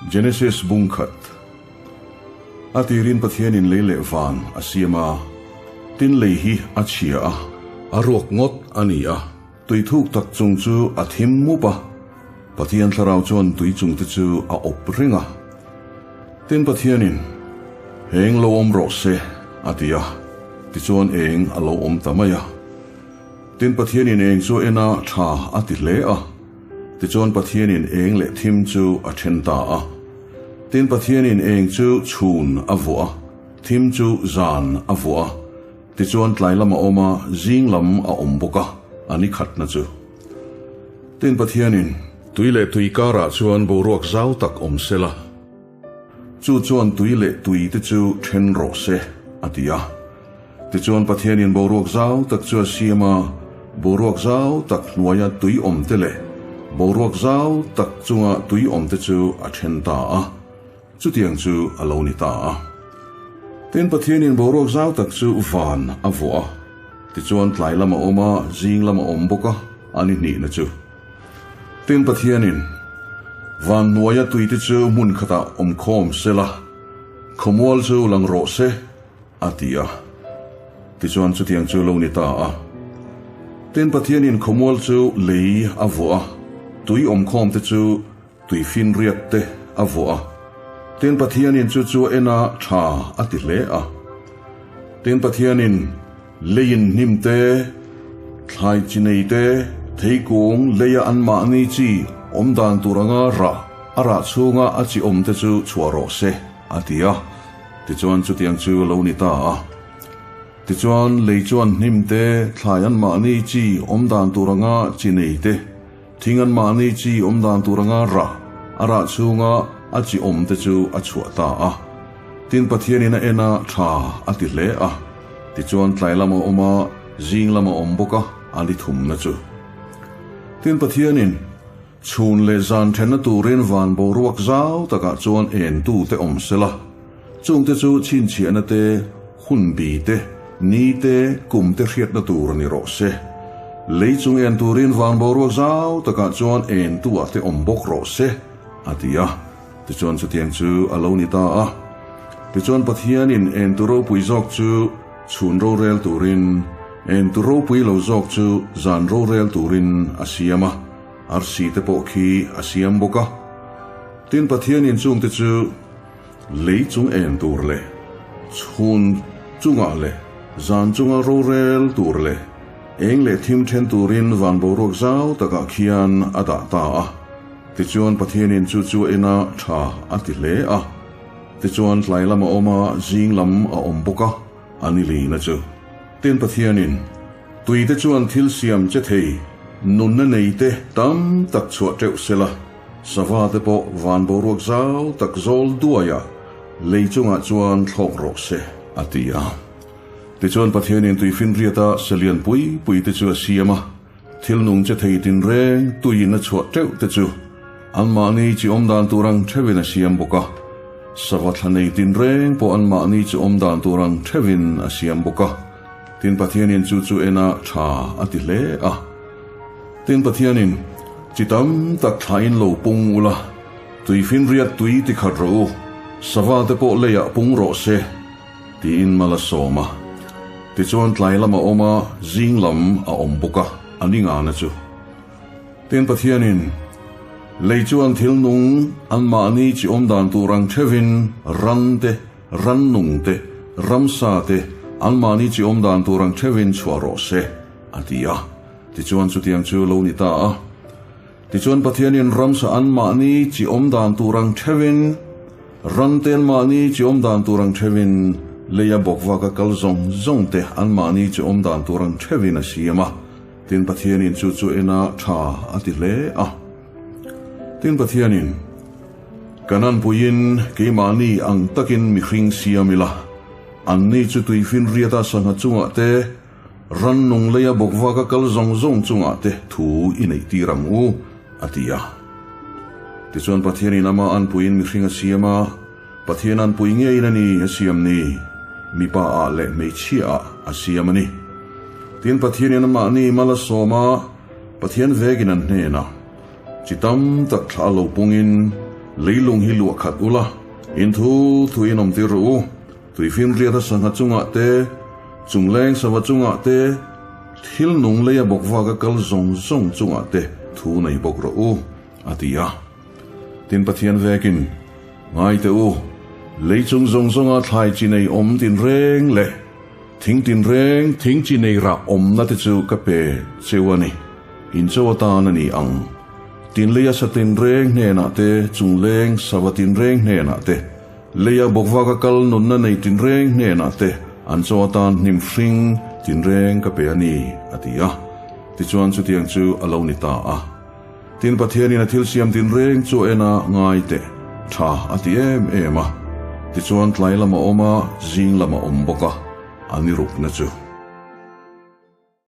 Genesis bung khat. A tirin Pathianin lei leh van a siam a, tin lei hi a chhia a, a ruak ngawt a ni a, tui thuk tak chung chu a thim mup a, Pathian thlarau chuan tui chung te chu a awp reng a. Tin Pathianin, Eng lo awm rawh se, a ti a, tichuan eng a lo awm ta mai a. Tin Pathianin eng chu en a tha a ti hle a. Tichuan Pathianin eng leh thim chu a then ta a. Tin Pathianin eng chu chhun a vuah a, thim chu zan a vuah a. Tichuan tlai lam a awm a, zing lam a awm bawk a, a ni khatna chu. Tin Pathianin tui leh tui karah chuan boruak zau tak awm sela. Chu chuan tui leh tui te chu then rawh se, a ti a. Tichuan Pathianin boruak zau tak chu a siam a, boruak zau tak hnuaia tui awm te leh boruak zau tak chunga tui awm te chu a then ta a. Chutiang chu a lo ni ta a. Tin, Pathianin boruak zau tak chu van a vuah a, tichuan tlai lam a awm a, zing lam a awm bawk a, a ni hnihna chu. Tin, Pathianin van hnuaia tuite chu hmun khatah awm khawm sela, khawmual chu lang rawh se, a ti a. Tichuan chutiang chu lo ni ta a. Tin, Pathianin khawmual chu lei a vuah a, tui awmkhawmte chu tuifinriat te a vuah a. Tin, Pathianin chu chu a en a, tha a ti hle a. Tin, Pathianin Leiin hnim te, thlai chi nei te, theikung leia anmahni chi awm dan tur anga rah a rah chhunga a chi awm te chu chhuah rawh se, a ti a. Tichuan chutiang chu lo ni ta a. Tichuan lei chuan hnim te, thlai anmahni chi awm dan tur anga chi nei te, thing anmahni chi awm dan tur anga rah a rah chhunga a chi awm te chu a chhuah ta a. Tin Pathianin a en a, tha a ti hle a. Tichuan tlai lam a awm a, zing lam a awm bawk a, a ni thumna chu. Tin Pathianin chhun leh zan thenna turin van boruak zau takah chuan entu te awm sela, chungte chu chhinchhiahna te, hun bi te, ni te, kum te hriatna tur a ni rawh se. Lei chung en turin van boruak zau takah chuan entu ah te awm bawk rawh se, a ti a. Tichuan chutiang chu a lo ni ta a. Tichuan Pathianin entu ropui zawk chu chhun rorel turin, entu ropui lo zawk chu zan rorel turin a siam a, arsi te pawh khi a siam bawk a. Tin Pathianin chungte chu lei chung en tur leh chhun chungah leh zan chunga rorel tur leh eng leh thim then turin van boruak zau takah khian a dah ta a. Tichuan Pathianin chu chu a en a, tha a ti hle a. Tichuan tlai lam a awm a, zing lam a awm bawk a, a ni lina chu. Tin Pathianin, Tuite chuan thil siam che thei, nunna nei te tam tak chhuah teuh sela, sava te pawh van boruak zau tak zawl duaia lei chungah chuan thlawk rawh se, a ti a. Tichuan Pathianin tuifinriata selian pui pui te chu a siam a. Thil nung che thei tinreng tuiin a chhuah teuh te chu anmahni chi awm dan tur ang theuhin a siam bawk a. Sava thla nei tinreng pawh anmahni chi awm dan tur ang theuhin a siam bawk a. Tin Pathianin chu chu ena tha a ti hle a. Tin Pathianin, Chi tam tak thlain lo pung ula, tuifinriat tui ti khat rawh u, sava te pawh leiah pung rawh se, Tiin mal a sawm a. Tichuan tlai lam a awm a, zing lam a awm bawk a, a ni ngana chu. Tin Pathianin, Lei chuan thil nung anmahni chi awm dan tur ang theuhin ran te, rannung te, ramsa te anmahni chi awm dan tur ang theuhin chhuah rawh se, a ti a. Tichuan chutiang chu lo ni ta a. Tichuan Pathianin ramsa anmahni chi awm dan tur ang theuhin, ramte anmahni chi awm dan tur ang theuhin, leia bawkvaka kal zawng zawng te anmahni chi awm dan tur ang theuhin a siam a. Tin Pathianin chu chu ena tha a ti hle a. Tin Pathianin, Kan anpuiin keimahni ang takin mihring siam ila, anni chu tuifinriata sangha chungah te, Rannung leia bawkvaka kal zawng zawng chungah te thu i neih tir ang u, a ti a. Tichuan Pathianin ama anpuiin mihring a siam a, Pathian anpui ngeiin a ni a siam ni, mipa ah leh hmeichhia ah a siam a ni. Tin Pathianin amahni mal a sawm a, Pathian vegin an hnenah, Chi tam tak thla a lo pungin, Leilung hi luah khat ula, in thu thu in awm tir rawh u. Tuifinriata sangha chungah te, chungleng sava chungah te, thil nung leia bawk vaka kal zawng zawng chungah te thu nei bawk rawh u, a ti a. Tin Pathian vekin, Ngai teh u, lei chung zawng zawnga thlai chi nei awm tinreng leh thing tinreng thing chi nei rah awmna te chu ka pe cheu a ni, in cho atan a ni ang. Tin leia sa tinreng hnenah te, chungleng sava tinreng hnenah te, Leia bawkvaka kal nunna nei tinreng hnenah te an chaw atan hnim hring tinreng ka pe a ni, a ti a. Tichuan chutiang chu a lo ni ta a. Tin Pathianin a thil siam tinreng chu a en a, ngai teh, tha a ti em em a. Tichuan tlai lam a awm a, zing lam a awm bawk a, an i rukna chu.